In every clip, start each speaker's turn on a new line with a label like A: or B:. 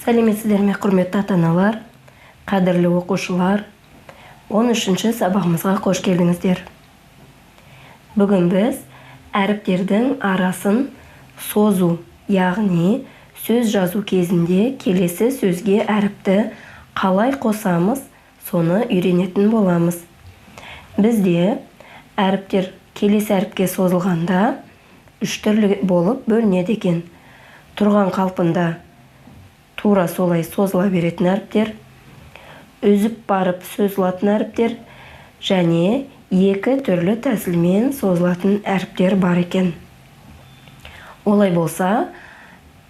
A: Сәлеметсіздер ме, құрметті ата-аналар, қадірлі оқушылар! 13-ші сабағымызға қош келдіңіздер. Бүгін біз әріптердің арасын созу, яғни сөз жазу кезінде келесі сөзге әріпті қалай қосамыз, соны үйренетін боламыз. Бізде әріптер келесі әріпке созылғанда үш түрлі болып бөлінеді екен. Тұрған қалпында тура солай созыла беретін әріптер, үзіп барып созылатын әріптер және екі түрлі тәсілмен созылатын әріптер бар екен. Олай болса,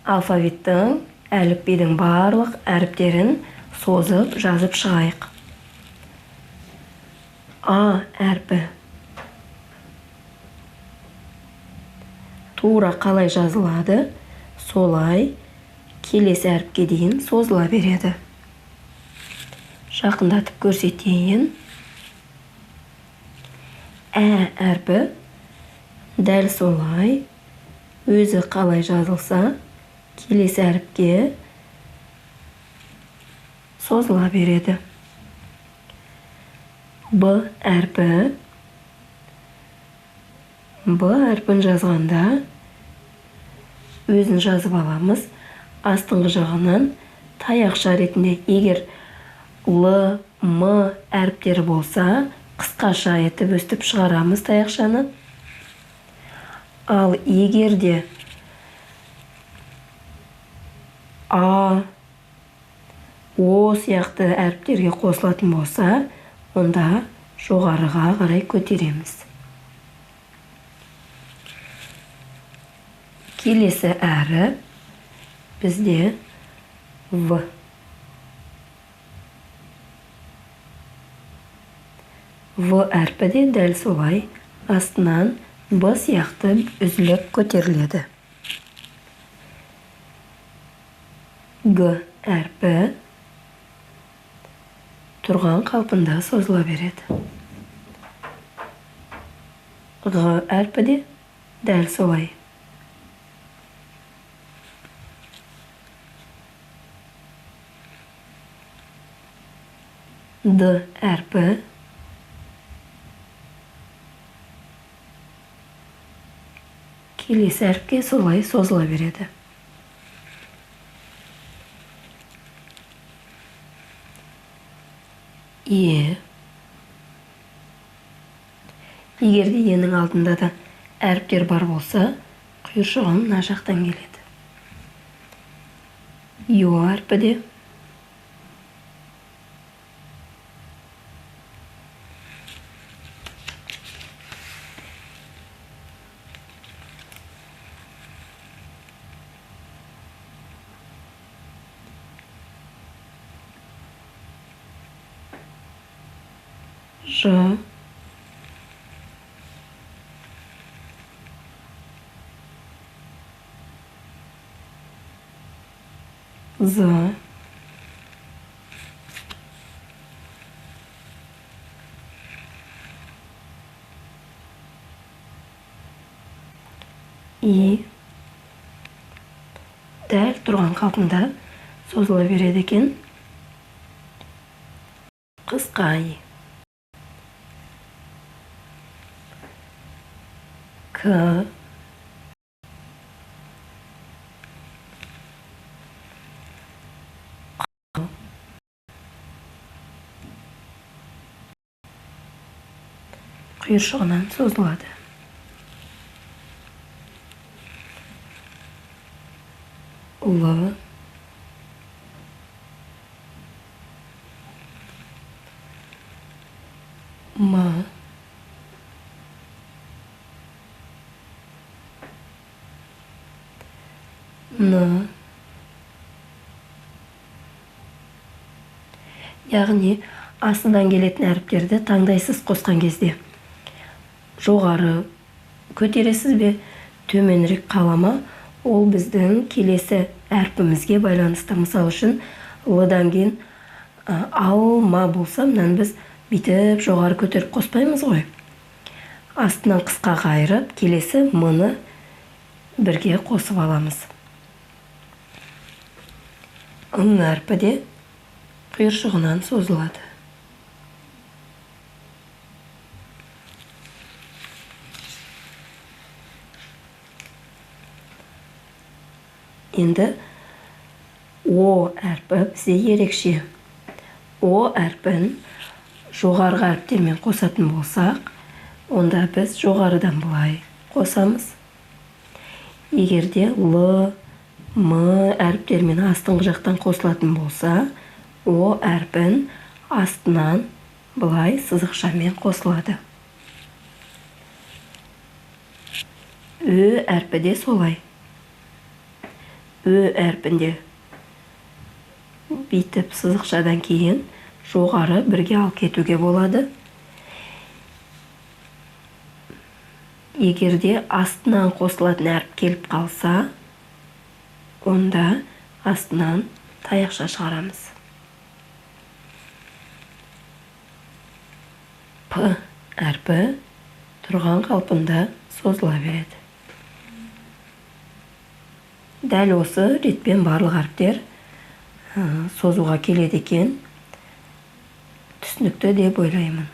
A: алфавиттің, әліпбидің барлық әріптерін созып жазып шығайық. А әрпі тура қалай жазылады, солай келесі әріпке дейін созыла береді. Жақындатып көрсетейін. Ә әрпі дәл солай өзі қалай жазылса, келесі әріпке созыла береді. Б әрпі. Б әрпін жазғанда өзін жазып аламыз. Астыңғы жағынан таяқша ретінде, егер Л, М әріптері болса, қысқаша етіп өстіп шығарамыз таяқшаны. Ал егер де А, О сияқты әріптерге қосылатын болса, онда жоғарыға қарай көтереміз. Келесі әріп бізде В. В әрпі де дәл солай астынан Б сияқты үзіліп көтеріледі. Г әрпі тұрған қалпында созыла береді. Ғ әрпі де дәл солай. Д әрпі келесі әріпке солай созыла береді. Е. Егер де енің алдында да әріптер бар болса, құйыршығы мына жақтан келеді. Ё әрпі де Ж, З, И дәл тұрған қалпында созыла береді екен. Қысқа И. К, құйыршығынан созылады. Л, М, Н. Яғни астынан келетін әріптерді таңдайсыз қосқан кезде жоғары көтересіз бе, төменірек қала ма, ол біздің келесі әрпімізге байланысты. Мысал үшін, Л-дан кейін алма болса, мынаны біз бүйтіп жоғары көтеріп қоспаймыз ғой. Астынан қысқа қайырып, келесі М-ны бірге қосып аламыз. Ң әрпі де құйыршығынан созылады. Енді О әрпі бізде ерекше. О әрпін жоғарғы әріптермен қосатын болсақ, онда біз жоғарыдан былай қосамыз. Егер де Л, М әріптермен астыңғы жақтан қосылатын болса, О әрпін астынан былай сызықшамен қосылады. Ö әрпі де солай. Ö әрпінде бүйтіп сызықшадан кейін жоғары бірге алып кетуге болады. Егер де астынан қосылатын әріп келіп қалса, онда астынан таяқша шығарамыз. П әрпі тұрған қалпында созыла береді. Дәл осы ретпен барлық әріптер созуға келеді екен. Түсінікті деп ойлаймын.